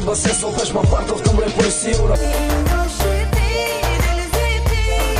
Ба 3 сол пеш ман партофтам репои сиёра.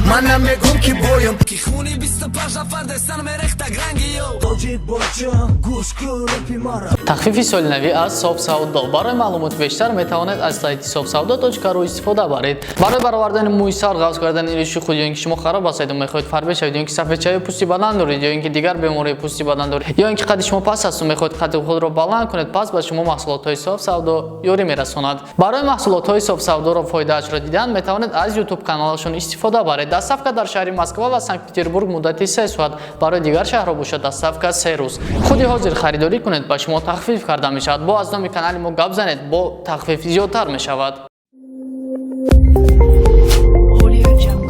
Ман намегум, ки боям, ки хуни 25 нафар дестан мерехтак ранги ё. Тоҷик боча, гӯш кун репи мара. Тахфифи солинавӣ аз Софсавдо. Барои маълумоти бештар метавонед аз сайти sofsavdo.ru истифода баред. Барои баровардани мӯи сар, ғафз кардани ириши худ, ё ин ки шумо хароб ҳастед, мехоҳед фарбе шавед, ё ин ки сафедшавии пӯсти бадан доред, ё ин ки дигар бемории пӯсти бадан доред, ё ин ки қадди шумо паст асту мехоҳед қадди худро баланд кунед, пас ба шумо маҳсулотҳои Софсавдо ёрӣ мерасонад. Барои маҳсулотҳои Софсавдоро фоидаашро дидан метавонед аз Ютуб каналашон истифода баред. Доставка дар шаҳри Москва ва Санкт Петербург муддати 3 соат, барои дигар шаҳрҳо бошад, доставка 3 рӯз. Худи ҳозир харидорӣ кунед, ба шумо тахфиф карда мешавад. Бо аз номи канали мо гап занед, бо тахфиф зиёдтар мешавад. Audio Jungle.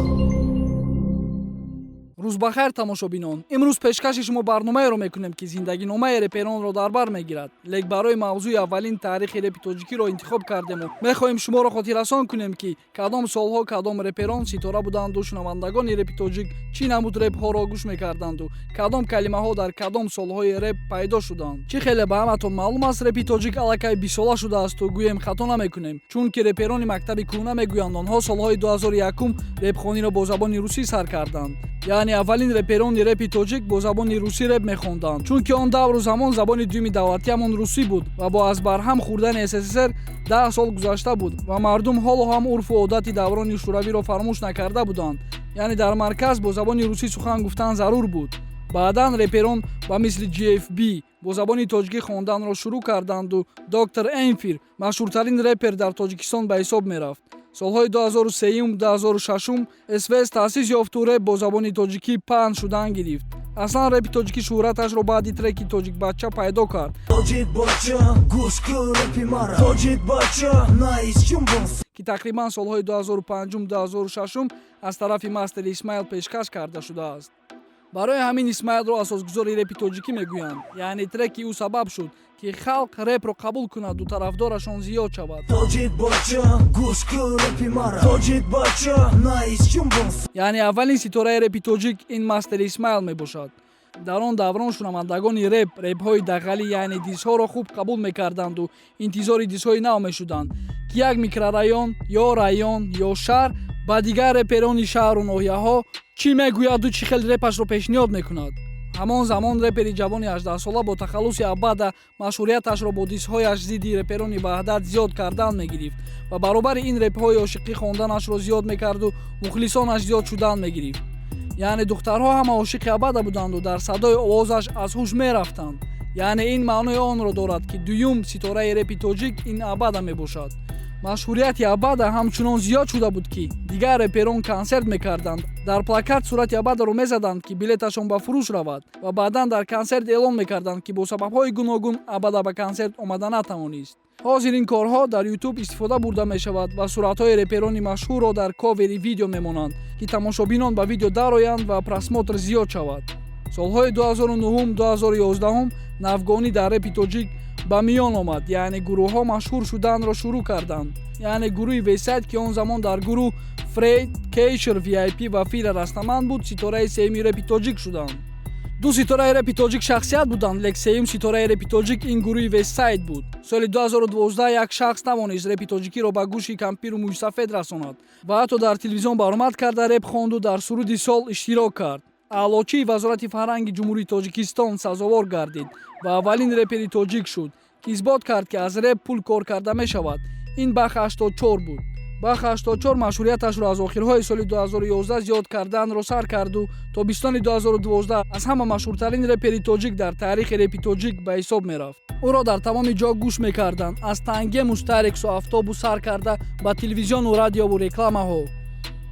Рӯз бахайр, тамошобинон! Имрӯз пешкаши шумо барномаеро мекунем, ки зиндагиномаи реперонро дар бар мегирад. Лек барои мавзӯи аввалин таърихи репи тоҷикиро интихоб кардему мехоҳем шуморо хотиррасон кунем, ки кадом солҳо кадом реперон ситора буданду, шунавандагони репи тоҷик чӣ намуд репҳоро гӯш мекарданду, кадом калимаҳо дар кадом солҳои реп пайдо шуданд. Чӣ хеле ба ҳаматон маълум аст, репи тоҷик аллакай бисола шудаасту гӯем, хато намекунем, чунки реперони мактаби кӯҳна мегӯянд, онҳо солҳои 2001 репхониро бо забони русӣ сар карданд. Яъне аввалин реперони репи тоҷик бо забони русӣ реп мехонданд, чунки он давру замон забони дуюми давлатиамон русӣ буд ва бо аз барҳам хӯрдани СССР 10 сол гузашта буд ва мардум ҳоло ҳам урфу одати даврони шӯравиро фаромӯш накарда буданд. Яъне дар марказ бо забони русӣ сухан гуфтан зарур буд. Баъдан реперон ба мисли GFB бо забони тоҷикӣ хонданро шурӯъ карданду Доктор Эмфир машҳуртарин репер дар Тоҷикистон ба ҳисоб мерафт. Солҳои 2003, 2006 СВС таъсис ёфту реп бо забони тоҷикӣ паҳн шудан гирифт. Аслан репи тоҷикӣ шӯҳраташро баъди треки «Тоҷикбача» пайдо кард, Тоҷик бача, гӯш кун репи мара. Тоҷик бача, найс ҷумбон. ки тақрибан солҳои 2005, 2006 аз тарафи Мастер Исмаил пешкаш карда шудааст. Барои ҳамин Исмаилро асосгузори репи тоҷикӣ мегӯянд. Яъне треки ӯ сабаб шуд, ки халқ репро қабул кунаду тарафдорашон зиёд шавад. Тоҷик бача, гӯш кун репи мара. Тоҷик бача, найс ҷумбон. Яъне аввалин ситораи репи тоҷик ин Мастер Исмаил мебошад. Дар он даврон шунавандагони реп репҳои дағалӣ, яъне дисҳоро хуб қабул мекарданду интизори дисҳои нав мешуданд, ки як микрорайон ё район ё шаҳр ба дигар реперони шаҳру ноҳияҳо чӣ мегӯяду чӣ хел репашро пешниҳод мекунад. Ҳамон замон репери ҷавони 18сола бо тахаллуси Абада машҳурияташро бо дисҳояш зидди реперони Ваҳдат зиёд кардан мегирифт ва баробари ин репҳои ошиқӣ хонданашро зиёд мекарду мухлисонаш зиёд шудан мегирифт. Яъне духтарҳо ҳама ошиқи Абада буданду дар садои овозаш аз ҳуш мерафтанд. Яъне ин маънои онро дорад, ки дуюм ситораи репи тоҷик ин Абада мебошад. Машҳурияти Абада ҳамчунон зиёд шуда буд, ки дигар реперон консерт мекарданд, дар плакат сурати Абадаро мезаданд, ки билеташон ба фурӯш равад, ва баъдан дар консерт эълон мекарданд, ки бо сабабҳои гуногун Абада ба консерт омада натавонист. Ҳозир ин корҳо дар Ютуб истифода бурда мешавад ва суратҳои реперони машҳурро дар ковери видео мемонанд, ки тамошобинон ба видео дароянд ва просмотр зиёд шавад. Солҳои 2009, 2011 навгонӣ дар репи тоҷик ба миён омад. Яъне гурӯҳҳо машҳур шуданро шурӯъ карданд. Яъне гурӯҳи Вестсайд, ки он замон дар гурӯҳ Фрейд, Кейшер, VIP ва Фира Растаманд буд, ситораи сеюми репи тоҷик шуданд. Ду ситораи репи тоҷик шахсият буданд, лек сеюм ситораи репи тоҷик ин гурӯҳи Вестсайд буд. Соли 2012 як шахс тавонист репи тоҷикиро ба гӯши кампиру мӯйсафед расонад ва ҳатто дар телевизион баромад карда, реп хонду дар суруди сол иштирок кард. Аълочии Вазорати фарҳанги Ҷумҳурии Тоҷикистон сазовор гардид ва аввалин репери тоҷик шуд, ки исбот кард, ки аз реп пул кор карда мешавад. Ин Бах 84 буд. Бах 84 машҳурияташро аз охирҳои соли 2011 зиёд карданро сар карду тобистони 2012 аз ҳама машҳуртарин репери тоҷик дар таърихи репи тоҷик ба ҳисоб мерафт. Ӯро дар тамоми ҷо гӯш мекарданд, аз тангему старексу автобус сар карда ба телевизиону радиову рекламаҳо.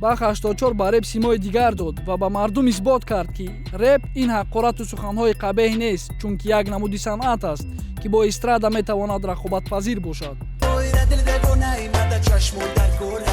Бах 84 ба реп симои дигар дод ва ба мардум исбот кард, ки реп ин ҳақорату суханҳои қабеҳ нест, чунки як намуди санъат аст, ки бо эстрада метавонад рақобатпазир бошад. Ойра дил девонаи мада чашмон дар кора.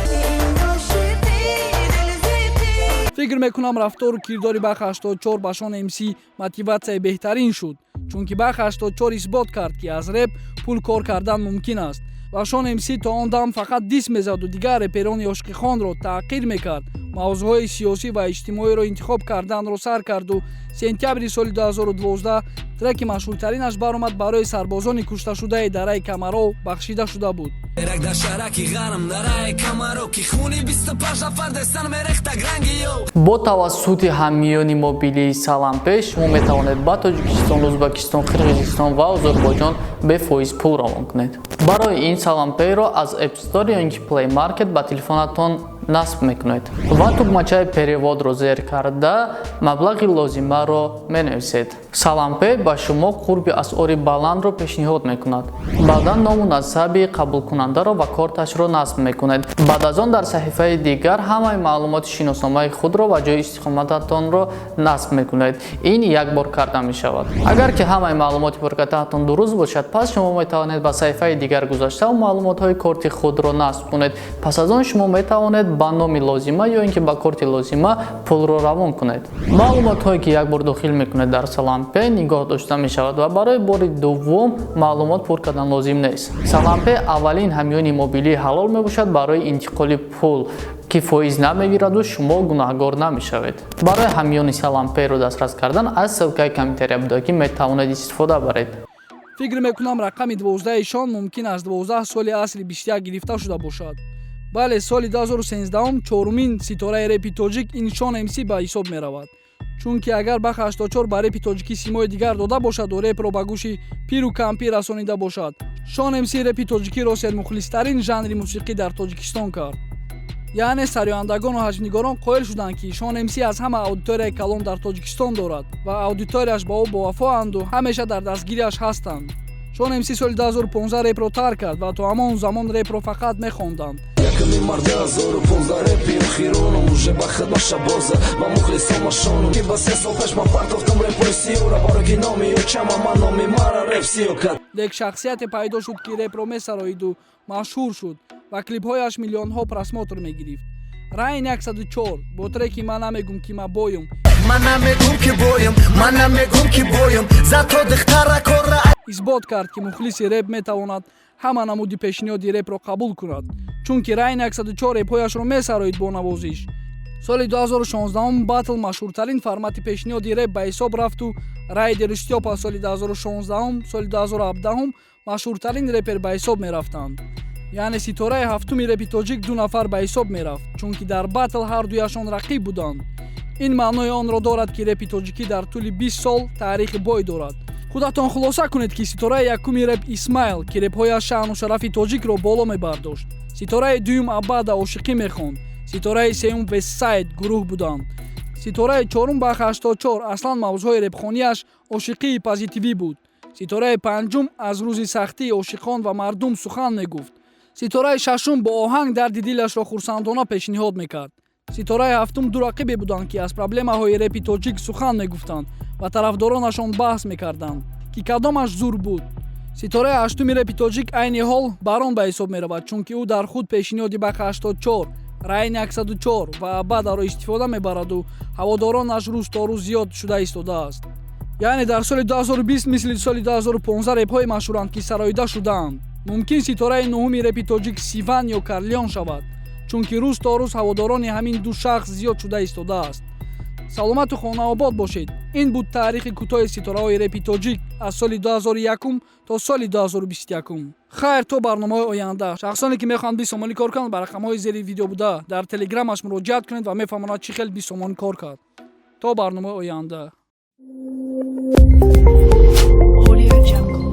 Фикр мекунам, рафтору кирдори Бах 84 ба Шон МС мотиватсияи беҳтарин шуд, чунки Бах 84 исбот кард, ки аз реп пул кор кардан мумкин аст. Ва Шон МС то он дам фақат дис мезаду дигар реперони ошиқихонро таъқир мекард, мавзӯъҳои сиёсӣ ва иҷтимоиро интихоб карданро сар карду сентябри соли 2012 треки машҳуртаринаш баромад, барои сарбозони кушташудаи дараи Камаров бахшида шуда буд. Рак дар шаҳраки ғарм, дараи камаро, ки хуни 25 нафар дастан мерехтак ранги ё. Бо тавассути ҳамёни мобилии Салампе шумо метавонед ба Тоҷикистон, Ӯзбекистон, Қирғизистон ва Озарбойҷон бефоиз пул равон кунед. Барои ин Салампейро аз App Store ё ин ки Play Market ба телефонатон насб мекунед ва тугмачаи перевод ро зер карда, маблағи лозимаро менависед. Салампе ба шумо қурби асъори баландро пешниҳод мекунад. Баъдан ному насаби қабулкунандаро ва корташро насб мекунед. Баъд аз он дар саҳифаи дигар ҳамаи маълумоти шиносномаи худро ва ҷои истиқомататонро насб мекунед. Ин як бор карда мешавад. Агар ки ҳамаи маълумоти пуркардаатон дуруст бошад, пас шумо метавонед ба саҳифаи дигар гузашта маълумотҳои корти худро насб кунед. Пас аз он шумо метавонед ба номи лозима ё ин ки ба корти лозима пулро равон кунед. Маълумотҳое, ки як бор дохил мекунед, дар Салампе нигоҳ дошта мешавад ва барои бори дуввум маълумот пур кардан лозим нест. Салампе аввалин ҳамёни мобилии ҳалол мебошад барои интиқоли пул, ки фоиз намегираду шумо гунаҳгор намешавед. Барои ҳамёни Саламперо дастрас кардан аз ссылка и комментария буда, ки метавонед истифода баред. Фикр мекунам, рақами 12-ишон мумкин аз 12 соли асри 21 гирифта шуда бошад. Бале, соли 2013 чорумин ситораи репи тоҷик ин Шон МС ба ҳисоб меравад, чунки агар Баха 84 ба репи тоҷикӣ симои дигар дода бошаду репро ба гӯши пиру кампир расонида бошад, Шон МС репи тоҷикиро сермухлистарин жанри мусиқӣ дар Тоҷикистон кард. Яъне сарояндагону ҳаҷвнигорон қоил шуданд, ки Шон МС аз ҳама аудиторияи калон дар Тоҷикистон дорад ва аудиторияш ба ӯ бовафоанду ҳамеша дар дастгириаш ҳастанд. Шон МС соли 2015 репро тарк кард ва то ҳамон замон репро фақат мехонданд. Яками март 2015 репи хиронум уже ба хидмат шабоза ба мухлисон машонум, ки ба 3 сол пеш ман партофтам репои сиёра, барои ки номи ё чама ман номи мара реп сиё кард. Лек шахсияте пайдо шуд, ки репро месароиду машҳур шуд ва клипҳояш миллионҳо просмотр мегирифт. Райн 104 бо треки «Ман намегум, ки ма боюм» Ман намегум, ки боюм, ман намегум, ки боюм, зато духтара кора. исбот кард, ки мухлиси реп метавонад ҳама намуди пешниҳоди репро қабул кунад, чунки Райн 104 репҳояшро месароид бо навозиш. Соли 2016 батл машҳуртарин формати пешниҳоди реп ба ҳисоб рафту Райдеру Стёпа соли 2016, соли 2017 машҳуртарин репер ба ҳисоб мерафтанд. Яъне ситораи ҳафтуми репи тоҷик ду нафар ба ҳисоб мерафт, чунки дар батл ҳардуяшон рақиб буданд. Ин маънои онро дорад, ки репи тоҷикӣ дар тӯли 20 сол таърихи бой дорад. Худатон хулоса кунед, ки ситораи якуми реп Исмайл, ки репҳояш шаъну шарафи тоҷикро боло мебардошт, ситораи дуюм Абада ошиқӣ мехонд, ситораи сеюм Вестсайд гурӯҳ буданд, ситораи чорум Баха 84 аслан мавзӯъҳои репхонияш ошиқии позитивӣ буд, ситораи панҷум аз рӯзи сахтии ошиқон ва мардум сухан мегуфт, ситораи шашум бо оҳанг дарди дилашро хурсандона пешниҳод мекард, ситораи ҳафтум ду рақибе буданд, ки аз проблемаҳои репи тоҷик сухан мегуфтанд ва тарафдоронашон баҳс мекарданд, ки кадомаш зур буд. Ситораи ҳаштуми репи тоҷик айни ҳол Барон ба ҳисоб меравад, чунки ӯ дар худ пешниҳоди Баха 84, Райн 104 ва Абадаро истифода мебараду ҳаводоронаш рӯз то рӯз зиёд шуда истодааст. Яъне дар соли 2020 мисли соли 2015 репҳои машҳуранд, ки сароида шудаанд. Мумкин ситораи нуҳуми репи тоҷик Сиван ё Карлион шавад, чунки рӯз то рӯз ҳаводорони ҳамин ду шахс зиёд шуда истодааст. Саломату хонаобод бошед. Ин буд таърихи кӯтоҳи ситораҳои репи тоҷик аз соли 2001 то соли 2021. Хайр, то барномаҳои оянда. Шахсоне, ки мехоҳанд 20 сомонӣ кор кунанд, ба рақамҳои зери видео буда дар Телеграмаш муроҷиат кунед ва мефаҳмонад, чӣ хел 20 сомонӣ кор кард. То барномаи оянда. Audio Jungle.